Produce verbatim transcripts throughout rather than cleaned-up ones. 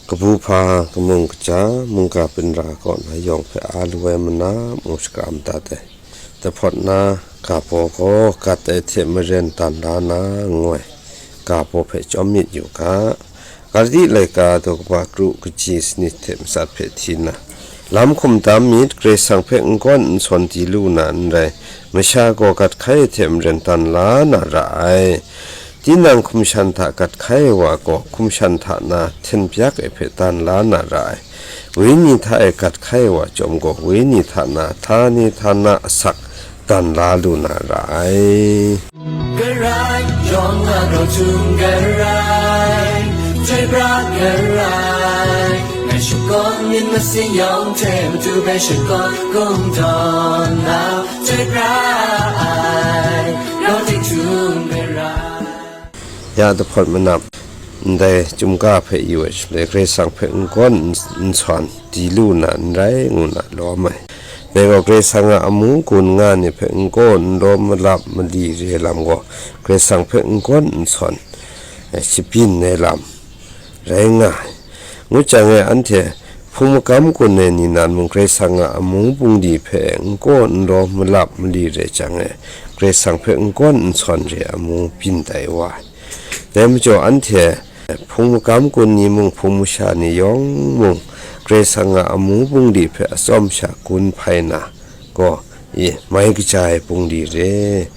Kabu hpa kamung kaja mungga binra kaw na yawng hpe a lu ai mana mu shakram dat ai. Dahpawt na ga baw gaw gat ai hte maren dan la na ngu ai ga baw hpe chyawm myit yu ga. Galati laika daw kaba kru kaji sanit hte matsat hpe hti nna, lam hkum dam myit, Karai Kasang hpe n gawn n sawn di lu na n rai, masha gaw gat hkai ai hte maren dan la na ra ai. Tinang hkum shan hta gat hkai ai wa gaw, hkum shan hta na hten byak ai hpe dan la na ra ai. Wenyi hta e gat hkai ai wa chyawm gaw, wenyi hta na htani htana asak dan la lu na ra ai. Garai, yawng a grau htum garai, chyoi pra garai, ngai shakawn myit masin yawng hte matu bai shakawn kungdawn na, chyoi pra ai, grau htum garai. Ya dahpawt manap, ndai chyum ga hpe yu ai shaloi, Karai Kasang hpe n gawn n, n sawn di lu na n rai, ngu na lawm ai. Dai gaw, Karai Kasang a amu gun nga ni hpe n gaw n lawm malap mali re lam gaw, Karai Kasang hpe n gawn n sawn, eh, shabyin ai lam rai nga ai. Ngut jang e, anhte hpung magam gun ai ni nan mung Karai Kasang a amu bungli hpe n gaw n lawm malap mali rai jang e, Karai Kasang hpe n gawn n sawn re amu byin tai wa ai. Dai majaw, anhte hpung magam gun ni mung, hpung masha ni yawng mung, Karai Kasang a amu bungli hpe atsawm sha gun hpai na gaw, i, mai kaja ai bungli re.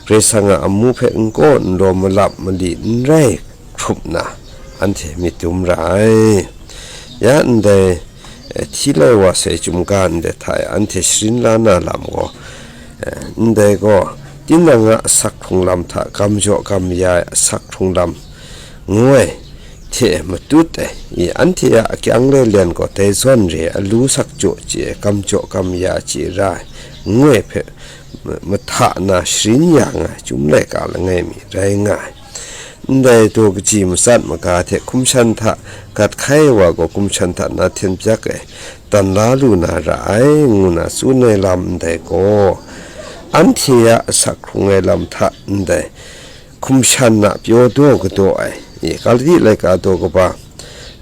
Karai Kasang a amu hpe n gaw n lawm malap mali n rai hkrup na, anhte myit dum ra ai. Ya ndai, eh, hti lai wa sai chyum ga ndai hta e anhte sharin la na lam gaw, eh, ndai gaw, tinang a asak hkrung lam hta gam jaw gam ya ai asak hkrung lam ngu ai hte matut ai, i, anhte a akyang le len gaw dai zawn re ai, alu sak jaw chye ai, gam jaw gam ya chye ra ai, ngu ai hpe ma-, mahta na sharin ya nga ai, chyum laika langai mi rai nga ai. Ndai daw kaji matsat maga hte hkum shan hta gat hkai ai wa gaw hkum shan hta na hten byak ai, dan la lu na ra ai, ngu na tsun ai lam ndai gaw, anhte a asak hkrung ai lam hta ndai hkum shan na pyaw daw kadaw ai, i, Galati laika daw kaba,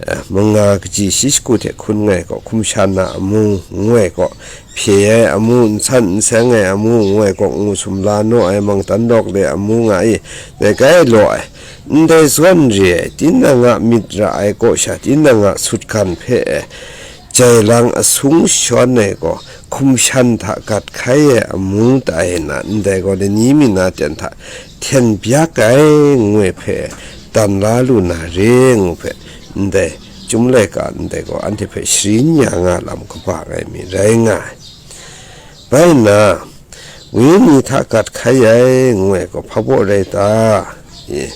eh, manga kaji shi shagu hte hkun ngai gaw, hkum shan na amu ngu ai gaw, hpye ai amu, n san n seng ai amu ngu ai gaw, ngu sumla naw ai mangdan lawk le amu nga i, dai kai law ai. Ndai zawn re ai, tinang a myit ra ai kaw sha, tinang a sutgan hpe e, jai lang asung shawn ai gaw, hkum shan hta gat hkai ai amu tai na, ndai gaw lani mi na ten hta hten byak ai, ngu ai hpe dan la lu na re, ngu hpe, ndai chyum laika ndai gaw anhte hpe sharin ya nga lam kaba ngai mi rai nga ai. Bai nna, wenyi hta gat hkai ai, ngu ai gaw hpa baw rai ta? I,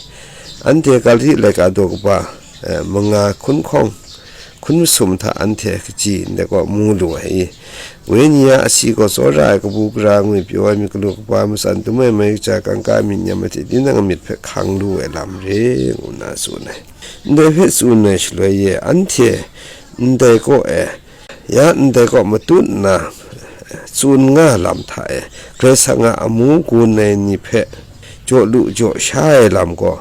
anhte Galati laika daw kaba, eh, manga hkun hkawng, hkun masum hta anhte kaji ndai gaw mu lu ai i, wenyi a asi gaw tsawra ai, kabu gara ngwi pyaw ai, myit galu kaba matsan dum ai, mai kaja kangka myit nyam ai hte tinang myit hpe hkang lu ai lam re, ngu na tsun ai. Ndai hpe tsun ai shaloi ye, anhte ndai kaw e, ya ndai kaw matut nna tsun nga lam hta e, Karai Kasang a amu gun ai ni hpe jaw lu jaw sha ai lam gaw,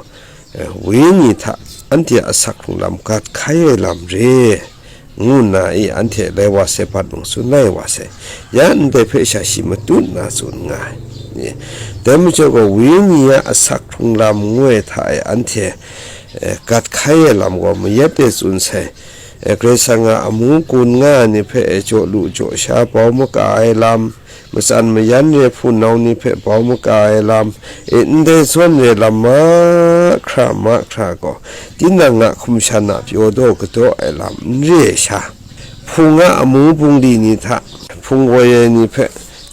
eh, wenyi hta anhte a asak hkrung lam gat hkai ai lam re, ngu nna i anhte lai wa sai, bat mung tsun lai wa sai, ya ndai hpe sha shi matut nna tsun nga ai. Dai majaw gaw, wenyi a asak hkrung lam ngu ai hta e anhte, eh, gat hkai ai lam gaw mayat e tsun sai, eh, Karai Kasang a amu gun nga ai ni hpe, eh, jaw lu jaw sha bau maka ai lam, matsan mayan re hpunau ni hpe bau maka ai lam, e, ndai zawn re lam mahkra mahkra gaw, tinang a hkum shan a pyaw daw kadaw ai lam n re ai sha, hpung a amu bungli ni hta hpung woi ai ni hpe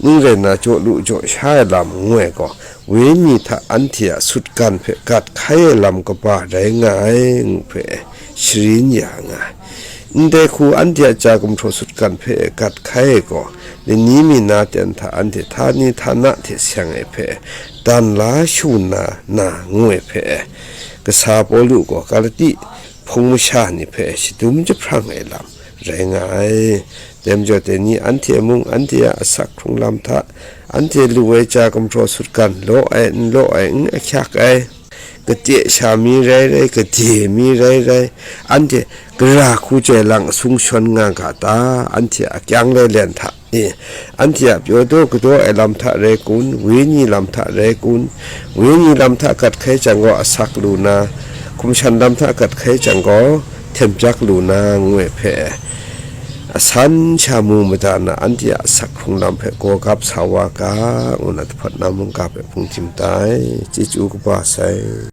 ning rai nna jaw lu jaw sha ai lam ngu ai gaw, wenyi hta anhte a sutgan hpe gat hkai ai lam kaba rai nga ai, ngu hpe sharin ya nga ai. Ndai hku anhte a ja gumhpraw sutgan hpe gat hkai ai gaw, lani mi na ten hta anhte htani htana hte seng ai hpe dan la shu na, na ngu ai hpe, kasa Pawlu gaw Galati hpung masha ni hpe shadum jahprang ai lam rai nga ai. Dai majaw, dai ni anhte mung anhte a asak hkrung lam hta, anhte lu ai ja gumhpraw sutgan law ai, n law ai, n ahkyak ai, kate sha mi rai rai, kade mi rai rai, anhte gara hku chyoi lang sung shawn nga ga ta? Anhte a kyang lailen hta e, anhte a pyaw daw kadaw ai lam hta rai kun, wenyi lam hta rai kun, wenyi lam hta kat hkai jang gaw asak lu na, hkum shan lam hta kat hkai jang gaw hten byak lu na, ngu ai hpe, asan sha mu mada na, anhte a asak hkrung lam hpe gaw gap sa wa ga, ngu na, dahpawt na mungga hpe hpung tim tai. Chyeju kaba sai.